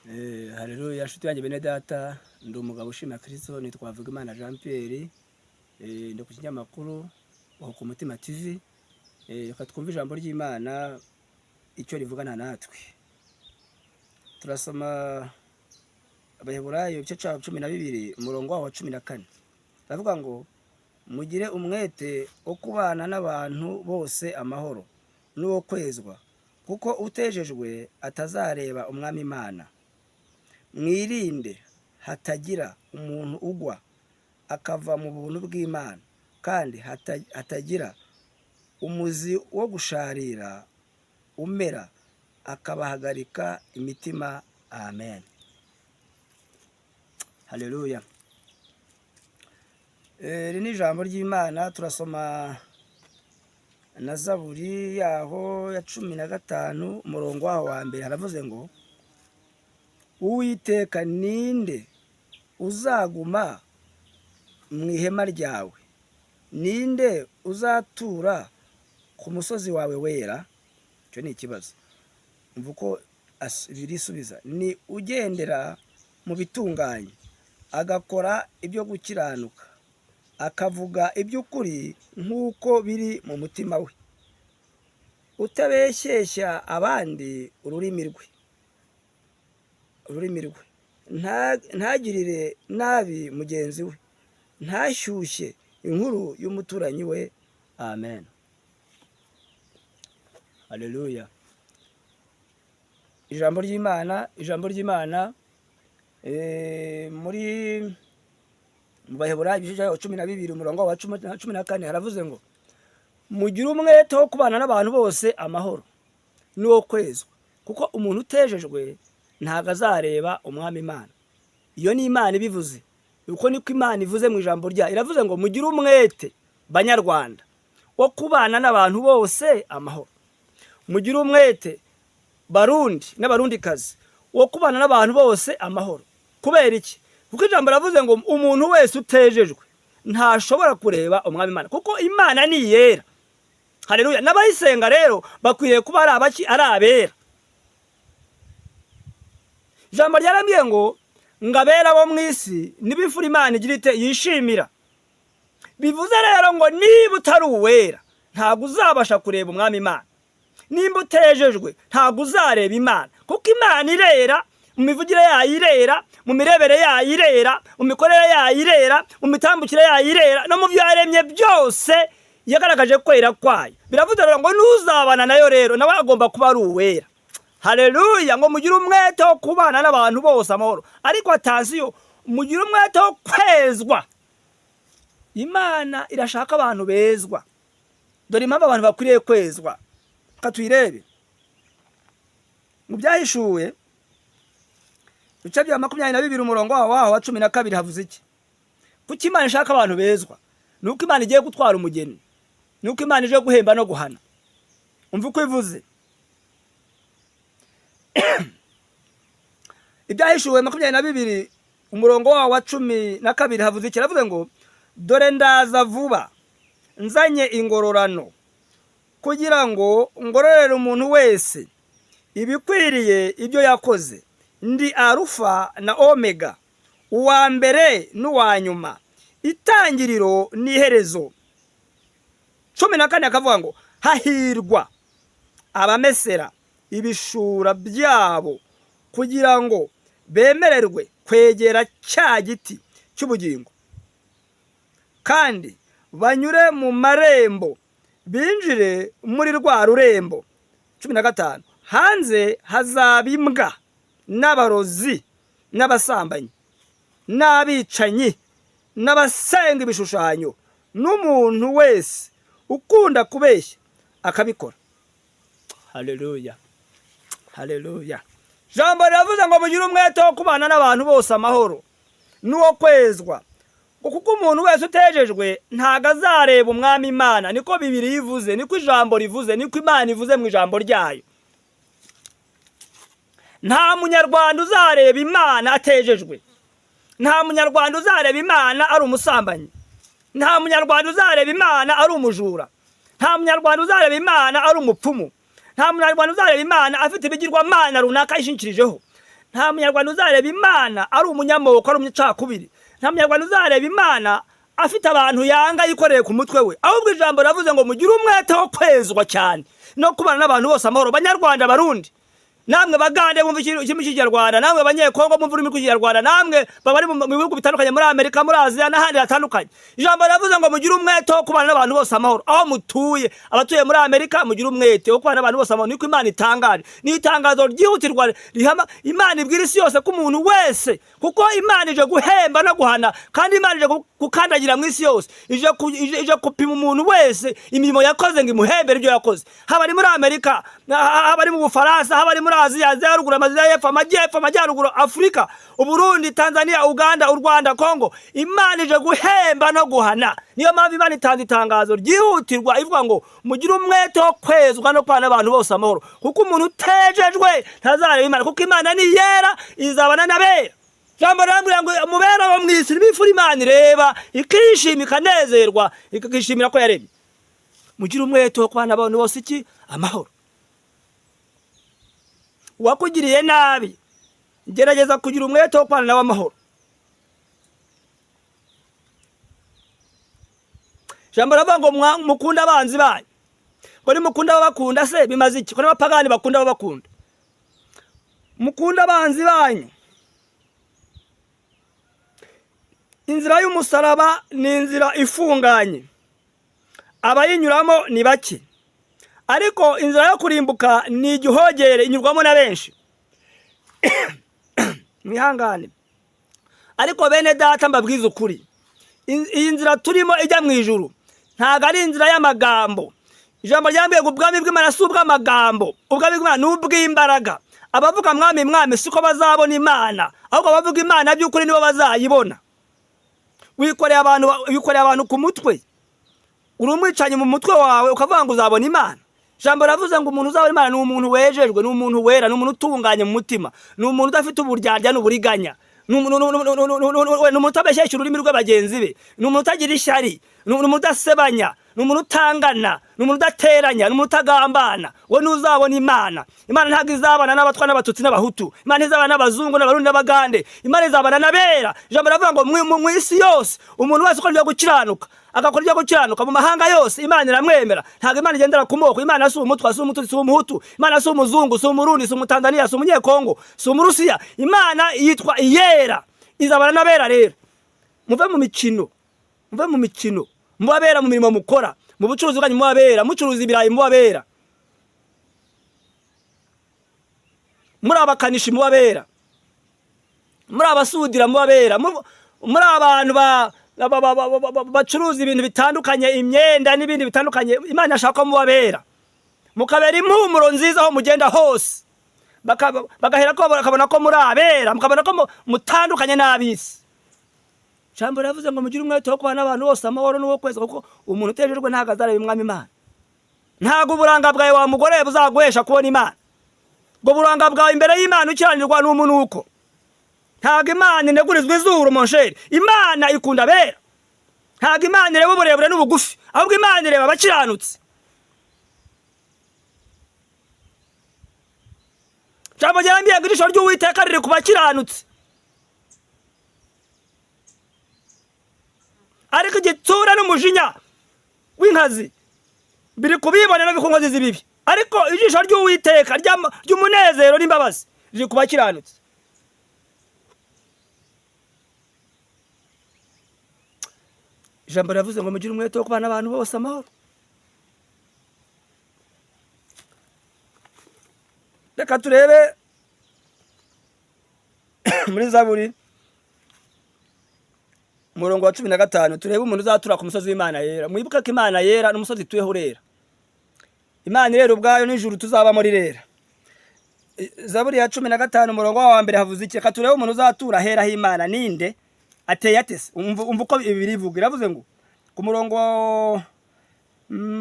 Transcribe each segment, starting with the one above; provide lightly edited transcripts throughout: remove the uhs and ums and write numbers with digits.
Haleluya nshuti yanjye bene data, ndi umugabo ushima Kristo, nitwa Havugimana Jean Pierre, ndi ku kinyamakuru ku Mutima TV. Reka twumve ijambo ry'Imana icyo rivugana natwe. Turasoma Abaheburayo igice cya 12, umurongo waho wa 14. Aravuga ngo: "Mugire umwete wo kubana n'abantu bose amahoro n'uwo kwezwa, kuko utejejwe atazareba Umwami Imana. Mwirinde hatagira umuntu ugwa akava mu buntu bw'Imana, kandi hatagira umuzi wo gusharira umera akabahagarika imitima. Amen." Haleluya. Iri ni ijambo ry'Imana. Turasoma na Zaburi yaho ya 15, umurongo waho wa mbere. Haravuze ngo: "Uwiteka, ninde uzaguma mu ihema ryawe? Ninde uzatura ku musozi wawe wera?" Icyo ni ikibazo. Umva uko birisubiza: ni ugendera mu bitunganye, agakora ibyo gukiranuka, akavuga iby'ukuri nk'uko biri mu mutima we, utabeshyeshya abandi ururimi rwe, ntagirire nabi mugenzi we, ntashyushye inkuru y'umuturanyi we. Amen. Haleluya. Ijambo ry'Imana muri mu Baheburayo igice cya 12, umurongo wa 14, haravuze ngo: "Mugire umwete wo kubana n'abantu bose amahoro n'uwo kwezwa, kuko umuntu utejejwe ntabwo azareba Umwami Imana." Iyo ni Imana ibivuze. Uko niko Imana ivuze mu ijambo ryayo. Iravuze ngo: "Mugire umwete, Banyarwanda, wo kubana n'abantu bose amahoro. Mugire umwete, Barundi n'Abarundikazi, wo kubana n'abantu bose amahoro." Kubera iki? Kuko ijambo ravuze ngo umuntu wese utejejwe ntashobora kureba Umwami Imana, kuko Imana ni iyera. Haleluya. N'abayisenga rero bakwiriye kuba ari abaki? Ari abera. Ijambo ryarambwiye ngo abera bo mu isi niba imfura Imana igira ite? Yishimira. Bivuze rero ngo niba utari uwera, ntabwo uzabasha kureba Umwami Imana. Nimba utejejwe, ntabwo uzareba Imana, kuko Imana irera. Mu mivugire yayo irera, mu mirebere yayo irera, mu mikorere yayo irera, mu mitambukire yayo irera, no mu byo yaremye byose yagaragaje kwera kwayo. Biravuze rero ngo n'uzabana nayo rero nawe agomba kuba ari uwera. Haleluya. Ngo mugire umwete wo kubana n'abantu bose amahoro, ariko attention, mugire umwete wo kwezwa. Imana irashaka abantu bezwa. Dore impamvu abantu bakwiriye kwezwa, reka tuyirebe mu Byahishuwe ibice bya 22, umurongo waho wa 12. Havuze iki? Kuki Imana ishaka abantu bezwa? Ni uko Imana igiye gutwara umugeni, ni uko Imana ije guhemba no guhana. Umva uko ivuze. Ibyahishuwe 22, umurongo wawo wa 12, havuze iki? Aravuze ngo: "Dore ndaza vuba, nzanye ingororano, kugira ngo ngororere umuntu wese ibikwiriye ibyo yakoze. Ndi Arufa na Omega, uwa mbere n'uwa nyuma, itangiriro n'iherezo." 14 akavuga ngo: "Hahirwa abamesera ibishura byabo, kugira ngo bemererwe kwegera cya giti cy'ubugingo, kandi banyure mu marembo binjire muri rwa rurembo." 15: "Hanze hazaba imbwa n'abarozi n'abasambanyi n'abicanyi n'abasenga ibishushanyo n'umuntu wese ukunda kubeshya akabikora." Haleluya, haleluya. Jambo riravuze ngo mugire umwete wo kubana n'abantu bose amahoro n'uwo kwezwa, kuko umuntu wese utejejwe ntabwo azareba Umwami Imana. Niko Bibiliya ivuze, niko ijambo rivuze, niko Imana ivuze mu ijambo ryayo. Nta Munyarwanda uzareba Imana atejejwe. Nta Munyarwanda uzareba Imana ari umusambanyi. Nta Munyarwanda uzareba Imana ari umujura. Nta Munyarwanda uzareba Imana ari umupfumu. Nta Munyarwanda uzareba Imana afite ibigirwamana runaka yishingikirijeho. Nta munyarwanda uzareba Imana ari umunyamoko, ari umunyacakubiri. Nta munyarwanda uzareba Imana afite abantu yanga yikoreye ku mutwe we. Ahubwo ijambo ravuze ngo mugire umwete wo kwezwa cyane no kubana n'abantu bose amahoro. Banyarwanda, Barundi, namwe Bagande bumva ikirimi cy'Ikinyarwanda, namwe Abanyekongo bumva ururimi rw'Ikinyarwanda, namwe bari mu bihugu bitandukanye, muri Amerika, muri Aziya n'ahandi hatandukanye, ijambo riravuze ngo mugire umwete wo kubana n'abantu bose amahoro aho mutuye. Abatuye muri Amerika, mugire umwete wo kubana n'abantu bose amahoro. Niko Imana itangaje. Ni itangazo ryihutirwa rihama Imana ibwira isi yose ko umuntu wese, kuko Imana ije guhemba no guhana, kandi Imana ije gukandagira mu isi yose, ije gupima umuntu wese imirimo yakoze ngo imuhembere ibyo yakoze, haba ari muri Amerika, haba ari mu Bufaransa, haba ari muri Aziya, Aziya ya ruguru, Aziya y'epfo, amajyepfo, amajyaruguru, Afurika, Uburundi, Tanzania, Uganda, u Rwanda, Kongo. Imana ije guhemba no guhana. Niyo mpamvu Imana itanze itangazo ryihutirwa ivuga ngo mugire umwete wo kwezwa no kubana n'abantu bose amahoro, kuko umuntu utejejwe ntazareba Imana, kuko Imana ni yera, izabana n'abera. Ijambo rirambwira ngo mubera bo mu isi n'ibifura Imana ireba ikishima, ikanezerwa, ikishimira ko yaremye. Mugire umwete wo kubana n'abantu bose iki? Amahoro. Uwakugiriye nabi, gerageza kugira umwete wo kubana nawe amahoro. Ijambo riravuga ngo mukunde abanzi banyu. Ngo nimukunda ababakunda se bimaze iki, ko n'abapagani bakunda ababakunda? Mukunde abanzi banyu. Inzira y'umusaraba ni inzira ifunganye, abayinyuramo ni bake, ariko inzira yo kurimbuka ni igihogere, inyurwamo na benshi. Mwihangane. Ariko bene data, mbabwize ukuri, iyi nzira turimo ijya mu ijuru ntabwo ari inzira y'amagambo. Ijambo ryambwiye ngo ubwami bw'Imana si ubw'amagambo, ubwami bw'Imana ni ubw'imbaraga. Abavuga "Mwami, Mwami" siko bazabona Imana, ahubwo abavuga Imana by'ukuri nibo bazayibona. Wikoreye abantu ku mutwe, uri umwicanyi mu mutwe wawe, ukavuga ngo uzabona Imana. Ijambo riravuze ngo umuntu uzabona Imana ni umuntu wejejwe, ni umuntu wera, ni umuntu utunganye mu mutima, ni umuntu udafite uburyarya n'uburiganya, ni umuntu utabeshyeshya ururimi rwe bagenzi be, ni umuntu utagira ishyari, ni umuntu udasebanya, ni umuntu utangana, ni umuntu udateranya, ni umuntu utagambana. We ntuzabona Imana. Imana ntabwo izabana n'Abatwa n'Abatutsi n'Abahutu. Imana izabana n'abazungu n'Abarundi n'Abagande. Imana izabana n'abera. Ijambo riravuga ngo mu isi yose umuntu wese ukora ibyo gukiranuka, agakora ibyo gukiranuka mu mahanga yose, Imana iramwemera. Ntabwo Imana igendera ku moko. Imana si Umutwa, si Umututsi, si Umuhutu. Imana si umuzungu, si Umurundi, si Umutanzaniya, si Umunyekongo, si Umurusiya. Imana yitwa Iyera, izabana n'abera. Rero muve mu mikino, muve mu mikino, mube abera mu mirimo mukora, mu bucuruzi bwanyu mube abera, mucuruza ibirayi mube abera, muri abakanishi mube abera, muri abasudira mube abera, muri abantu bacuruza ibintu bitandukanye, imyenda n'ibindi bitandukanye. Imana ashaka ko muba abera, mukabera impumuro nziza aho mugenda hose, bagahera ko bakabona ko muri abera, mukabona ko mutandukanye n'ab'isi. Ijambo riravuze ngo mugire umwete wo kubana n'abantu bose amahoro n'uwo kwezi, kuko umuntu utejejwe ntabwo azareba Umwami Imana. Ntabwo uburanga bwawe, wa mugore, buzaguhesha kubona Imana. Ubwo buranga bwawe imbere y'Imana ukiranirwa n'umunuko. Ntabwo Imana inegurizwa izuru, mon cher. Imana ikunda abera. Ntabwo Imana ireba uburebure n'ubugufi, ahubwo Imana ireba abakiranutsi. Ijambo ryarambwiye ngo ijisho ry'Uwiteka riri ku bakiranutsi, ariko igitsura n'umujinya w'inkazi biri kubibona no ku nkozi z'ibibi. Ariko ijisho ry'Uwiteka ry'umunezero n'imbabazi riri ku bakiranutsi. Ijambo riravuze ngo mugire umwete wo kubana n'abantu bose amahoro. Reka turebe muri Zaburi, umurongo wa 15, turebe umuntu uzatura ku musozi w'Imana yera. Mwibuke ko Imana yera n'umusozi ituyeho urera. Imana irera ubwayo, n'ijuru tuzabamo rirera. Zaburi ya 15, umurongo wa mbere, havuze iki? Reka turebe umuntu uzatura ahera h'Imana ninde, ateye ate se? Umva uko ibi birivuga. Iravuze ngo ku murongo,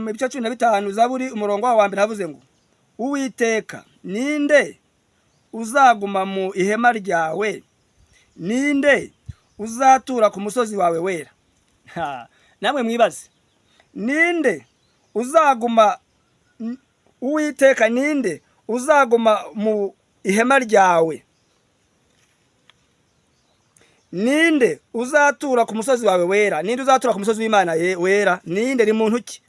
ibice 15, Zaburi, umurongo wa mbere, havuze ngo: "Uwiteka, ninde uzaguma mu ihema ryawe? Ninde uzatura ku musozi wawe wera?" Ha, namwe mwibaze: ninde uzaguma? Uwiteka, ninde uzaguma mu ihema ryawe? Ninde uzatura ku musozi wawe wera? Ninde uzatura ku musozi w'Imana wera? Ninde? Ni muntu ki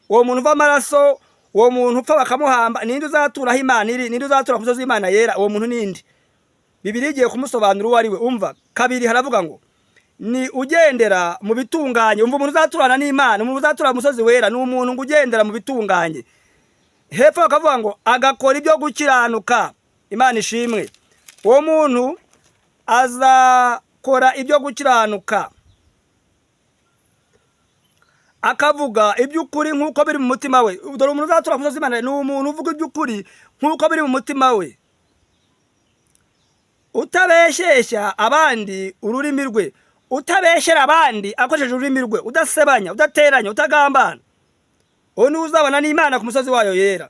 uwo muntu uva amaraso, uwo muntu upfa bakamuhamba? Ninde uzatura aho Imana iri? Ninde uzatura ku musozi w'Imana yera? Uwo muntu ninde? Bibiliya igiye kumusobanura uwo ari we. Umva kabiri, haravuga ngo ni ugendera mu bitunganye. Umva, umuntu uzaturana n'Imana, umuntu uzatura mu musozi wera, ni umuntu ngo ugendera mu bitunganye. Hepfo bakavuga ngo agakora ibyo gukiranuka. Imana ishimwe. Uwo muntu azakora ibyo gukiranuka, akavuga iby'ukuri nk'uko biri mu mutima we. Dore umuntu uzatura ku musozi w'Imana ni umuntu uvuga iby'ukuri nk'uko biri mu mutima we, utabeshyeshya abandi ururimi rwe, utabeshyera abandi akoresheje ururimi rwe, udasebanya, udateranya, utagambana. Uwo niwe uzabana n'Imana ku musozi wayo yera.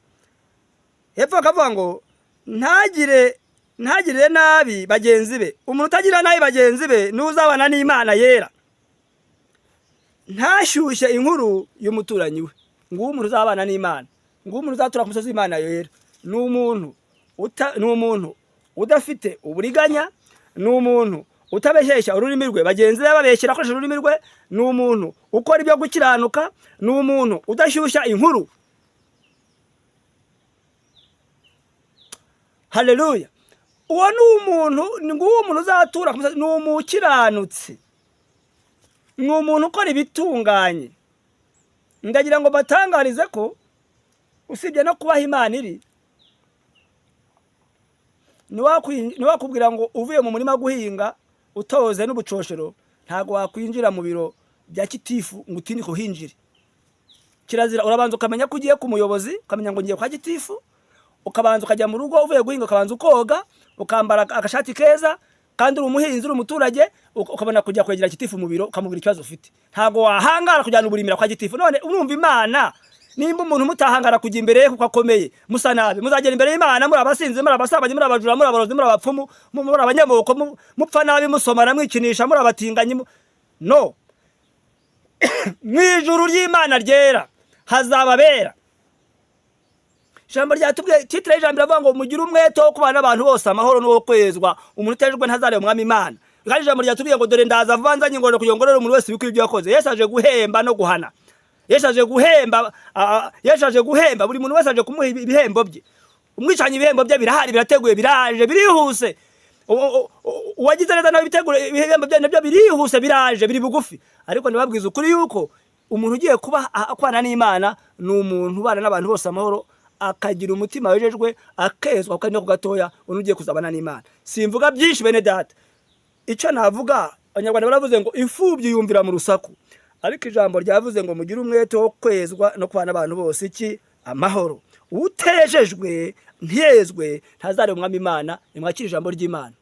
Hepfo bakavuga ngo ntagirire nabi bagenzi be. Umuntu utagirira nabi bagenzi be niwe uzabana n'Imana yera. Ntashyushye inkuru y'umuturanyi we. Nguwo umuntu uzabana n'Imana, nguwo umuntu uzatura ku musozi w'Imana yera. Ni umuntu udafite uburiganya, ni umuntu utabeshyeshya ururimi rwe bagenzi be babeshyera akoresheje ururimi rwe, ni umuntu ukora ibyo gukiranuka, ni umuntu udashyushya inkuru. Haleluya! Uwo ni umuntu, nguwo umuntu uzatura ku musozi, ni umukiranutsi, ni umuntu ukora ibitunganye. Ndagira ngo batangarize ko usibye no kubaha Imana iri, ntiwakubwira ngo uvuye mu murima guhinga utoze n'ubucoshero, ntabwo wakwinjira mu biro bya gitifu ngo utinde kuhinjire. Kirazira. Urabanza ukamenya ko ugiye ku muyobozi, ukamenya ngo ngiye kwa gitifu, ukabanza ukajya mu rugo uvuye guhinga, ukabanza ukoga, ukambara agashati keza, kandi uri umuhinzi, uri umuturage, ukabona kujya kwegera gitifu mu biro, ukamubwira ikibazo ufite. Ntabwo wahangara kujyana uburimira kwa gitifu. None urumva Imana, nimba umuntu mutahangara kujya imbere ye kuko akomeye, musa nabi, muzagera imbere y'Imana muri abasinzi, muri abasambanyi, muri abajura, muri abarozi, muri abapfumu, muri abanyamoko, mupfa nabi, musomana, mwikinisha, muri abatinganyi. No mu ijuru ry'Imana ryera hazaba abera. Ijambo ryatubwiye, titre y'ijambo iravuga ngo mugire umwete wo kubana n'abantu bose amahoro n'uwo kwezwa, umuntu utejejwe ntazareba Umwami Imana. Kandi ijambo ryatubwiye ngo dore ndaza vuba nzanye ingororano kugira ngo ngororere umuntu wese ibikwiye ibyo yakoze. Yesu aje guhemba no guhana. Yesu aje guhemba, Yesu aje guhemba buri muntu wese, aje kumuha ibihembo bye. Umwicanyi ibihembo bye birahari, birateguye, biraje, birihuse. Uwagize neza nawe ibitegura ibihembo bye nabyo birihuse, biraje, biri bugufi. Ariko ndababwiza ukuri yuko umuntu ugiye kuba akwana n'Imana ni umuntu ubana n'abantu bose amahoro, akagira umutima wejejwe, akezwa kuko ari no ku gatoya, undi ugiye kuzabana n'Imana. Simvuga byinshi, bene data. Icyo navuga, Abanyarwanda baravuze ngo imfubyi yumvira mu rusaku, ariko ijambo ryavuze ngo mugire umwete wo kwezwa no kubana n'abantu bose iki? Amahoro. Utejejwe ntiyezwe ntazareba Umwami Imana. Nimwakire ijambo ry'Imana.